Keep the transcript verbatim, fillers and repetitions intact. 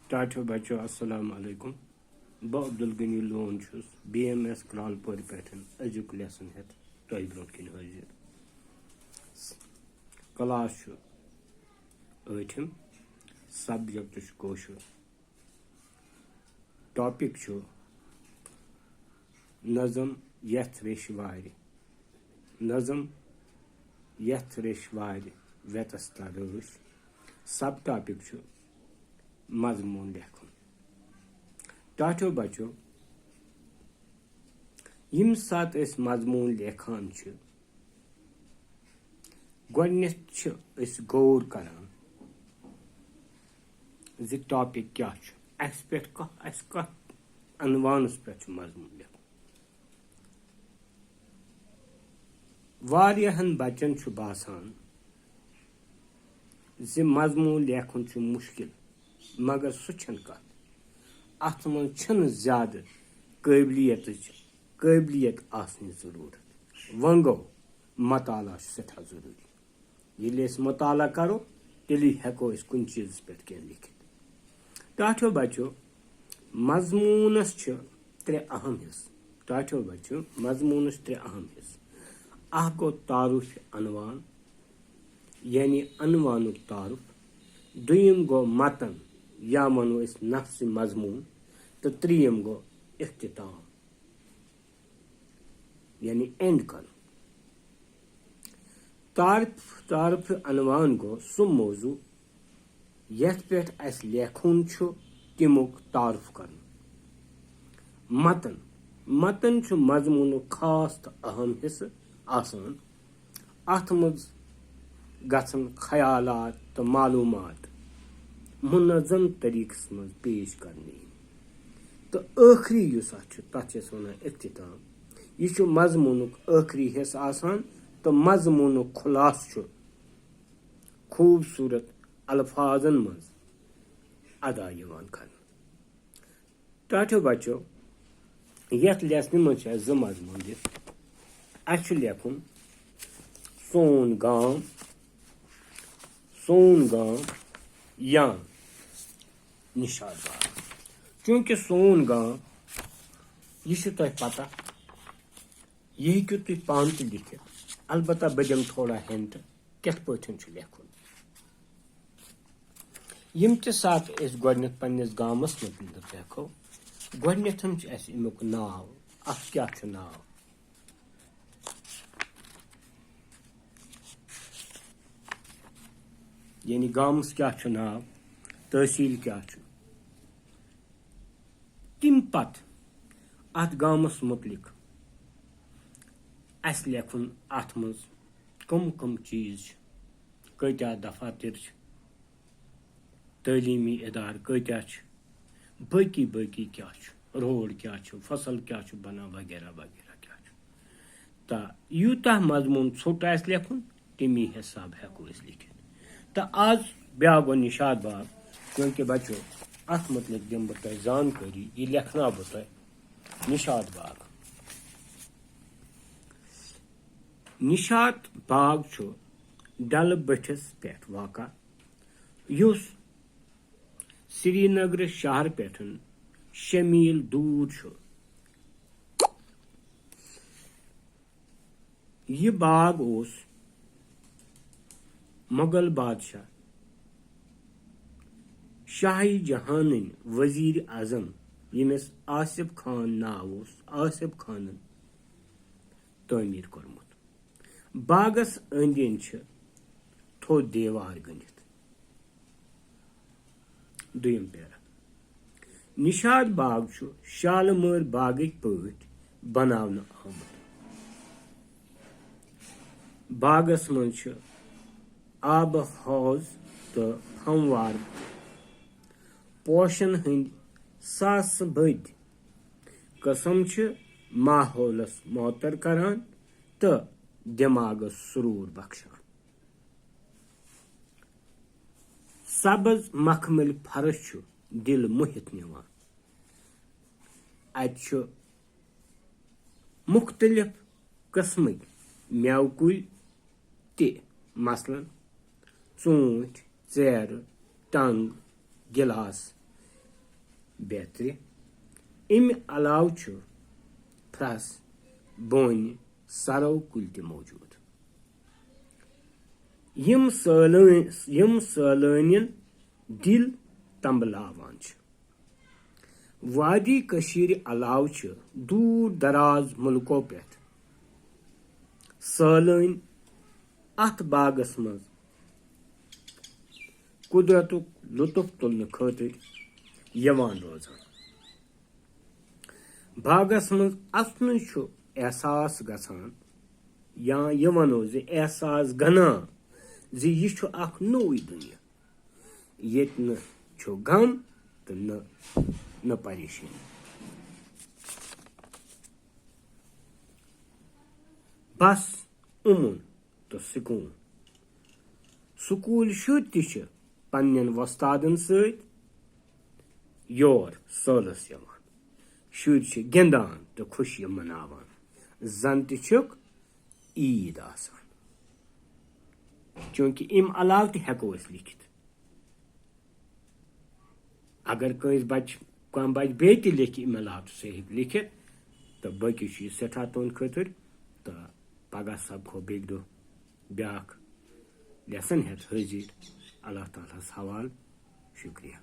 ٹاٹھیو بچو، السلام علیکم۔ بہٕ عبدالغنی لون چھُس بی ایم ایس کرٛالہٕ پورِ پٮ۪ٹھ أزیُک lesson ہٮ۪تھ تۄہہِ برٛونٛٹھ کِنۍ حٲضِر۔ Class چھُ ٲٹھِم، subject چھُ کٲشُر، topic چھُ نظم یتھ ریشہِ وارِ۔ نظم یتھ ریشہِ وارِ ویتس ترٲش۔ Sub topic چھُ مضموٗن لیکھُن۔ ٹاٹھیو بچو، ییٚمہِ ساتہٕ أسۍ مضموٗن لیکھان چھِ، گۄڈٕنٮ۪تھ چھِ أسۍ غور کران زِ topic کیٛاہ چھُ، اَسہِ پٮ۪ٹھ کَتھ، اَسہِ کَتھ عنوانَس پٮ۪ٹھ چھُ مضموٗن لیکھُن۔ واریاہَن بَچَن چھُ باسان زِ مضموٗن لیکھُن چھُ مُشکِل، مگر سُہ چھَنہٕ کَتھ۔ اَتھ منٛز چھَنہٕ زیادٕ قٲبلیتٕچ، قٲبلیت آسنٕچ ضروٗرت۔ وۄنۍ گوٚو، مطالعہ چھُ سٮ۪ٹھاہ ضروٗری۔ ییٚلہِ أسۍ مطالعہ کرو، تیٚلی ہٮ۪کو أسۍ کُنہِ چیٖزَس پٮ۪ٹھ کینٛہہ لیکھِتھ۔ ٹاٹھیو بچو، مضموٗنَس چھِ ترٛےٚ اہم حصہٕ۔ ٹاٹھیو بچو، مضموٗنَس چھِ ترٛےٚ اہم حصہٕ۔ اکھ گوٚو تعارُف عنوان، یعنی عنوانُک تعارُف۔ دوٚیِم گوٚو متن، یا وَنو أسۍ نفسِ مضموٗن۔ تہٕ ترٛیٚیِم گوٚو اختتام، یعنی end کرُن۔ تعارُف، تعارُف عنوان گوٚو سُہ موضوع یتھ پٮ۪ٹھ اسہِ لیکھُن چھُ، تمیُک تعارُف کرُن۔ متن، متن چھُ مضموٗنُک خاص تہٕ اہم حصہٕ آسان۔ اتھ منٛز گژھن خیالات تہٕ معلوٗمات منظم طریقس منٛز پیش کرنہٕ یِنۍ۔ تہٕ ٲخری یُس اتھ چھُ، تتھ چھِ أسۍ ونان اختتام۔ یہِ چھُ مضموٗنُک ٲخری حصہٕ آسان تہٕ مضموٗنُک خلاصہٕ چھُ خوٗبصوٗرت الفاظن منٛز ادا یِوان کرنہٕ۔ ٹاٹھیو بچو، یتھ lesson منٛز چھِ اَسہِ زٕ مضموٗن دِتھ۔ اَسہِ چھُ لیکھُن سون گام، سون گام یا نِشاط باغ۔ چوٗنٛکہِ سون گام، یہِ چھُ تۄہہِ پتہ، یہِ ہیٚکِو تُہۍ پانہٕ تہِ لیکھِتھ۔ البتہ بہٕ دِمہٕ تھوڑا hint، کِتھ پٲٹھۍ چھُ لیکھُن۔ ییٚمہِ تہِ ساتہٕ أسۍ گۄڈٕنٮ۪تھ پننِس گامس مُتعلق لیکھو، گۄڈٕنٮ۪تھ چھُ اَسہِ اَمیُک ناو، اَتھ کیٛاہ چھُ ناو، یعنی گامس کیٛاہ چھُ ناو، تحصیٖل کیٛاہ چھُ۔ تَمہِ پتہٕ اَتھ گامس مُتعلق اَسہِ لیکھُن، اَتھ منٛز کٕم کٕم چیٖز چھِ، کۭتیٛاہ دفاتر چھِ، تعلیٖمی ادارٕ کۭتیٛاہ چھِ، باقی باقی کیٛاہ چھُ، road کیٛاہ چھُ، فصل کیٛاہ چھُ بنان، وغیرہ وغیرہ کیٛاہ چھُ۔ تہٕ یوٗتاہ مضموٗن ژھوٚٹ آسہِ لیکھُن، تَمی حساب ہٮ۪کو أسۍ لیکھِتھ۔ تہٕ آز بیٛاکھ گوٚو نِشاط باغ، چوٗنٛکہِ بچو، اَتھ مُتعلق دِمہٕ بہٕ تۄہہِ زانکٲری، یہِ لیکھناو بہٕ تۄہہِ۔ نِشاط باغ۔ نِشاط باغ چھُ ڈلہٕ بٔٹھِس پٮ۪ٹھ واقع، یُس سرینگرٕ شہرٕ پٮ۪ٹھ شےٚ میٖل دوٗر چھُ۔ یہِ باغ اوس مغل بادشاہ شاہ جہانٕنۍ وزیر اعظم، ییٚمِس آصف خان ناو اوس، آصف خانن تعمیٖر کوٚرمُت۔ باغس أنٛدۍ أنٛدۍ چھِ تھوٚد دیوار گٔنٛڈِتھ۔ دوٚیِم پیرا۔ نِشاط باغ چھُ شالمٲر باغٕکۍ پٲٹھۍ بناونہٕ آمُت۔ باغس منٛز چھِ آبہٕ حوض تہٕ پھموار پوشن ہٕنٛدۍ ساسہٕ بٔدۍ قٕسم چھِ ماحولس معطر کران تہٕ دٮ۪ماغس سرور بخشان۔ سبز مخمل فرش چھُ دل موہِتھ نِوان۔ اتہِ چھُ مُختٔلِف قٕسمٕکۍ مٮ۪وٕ کُلۍ تہِ، مثلاً، ژوٗنٛٹھۍ، ژیرٕ، ٹنٛگ، گِلاس، بیترِ۔ امہِ علاوٕ چھُ پھرس، بونہِ، سرو کُلۍ تہِ موجود، یِم سٲلٲنۍ یِم سٲلٲنین دِل تنبلاوان چھِ۔ وادی کٔشیٖرِ علاوٕ چھِ دوٗر دراز مُلکو پٮ۪ٹھ سٲلٲنۍ اَتھ باغس منٛز قدرتُک لطف تُلنہٕ خٲطرٕ یِوان روزان۔ باغس منٛز اژنُے چھُ احساس گژھان، یا یہِ ونو زِ احساس گنان زِ یہِ چھُ اکھ نوٚوُے دُنیا، ییٚتہِ نہٕ چھُ غم تہٕ نہٕ نہٕ پریشٲنی۔ بس امُن تہٕ سکوٗن۔ سکوٗل شُرۍ تہِ چھِ پننٮ۪ن وۄستادن سۭتۍ یور سٲلس یِوان۔ شُرۍ چھِ گِنٛدان تہٕ خوشی مناوان، زن تہِ چھُکھ عیٖد آسان۔ چوٗنٛکہِ امہِ علاوٕ تہِ ہٮ۪کو أسۍ لیکھِتھ۔ اگر کٲنٛسہِ بچہِ، کانٛہہ بچہِ بیٚیہِ تہِ لیکھِ امہِ علاوٕ تہٕ سُہ ہیٚکہِ لیکھِتھ، تہٕ باقٕے چھُ یہِ سٮ۪ٹھاہ تُہنٛدِ خٲطرٕ۔ تہٕ پگاہ سپدو بیٚکہِ دۄہ بیٛاکھ lesson ہٮ۪تھ حٲضِر۔ اللہ تعالیٰ ہس حوالہٕ۔ شُکریہ۔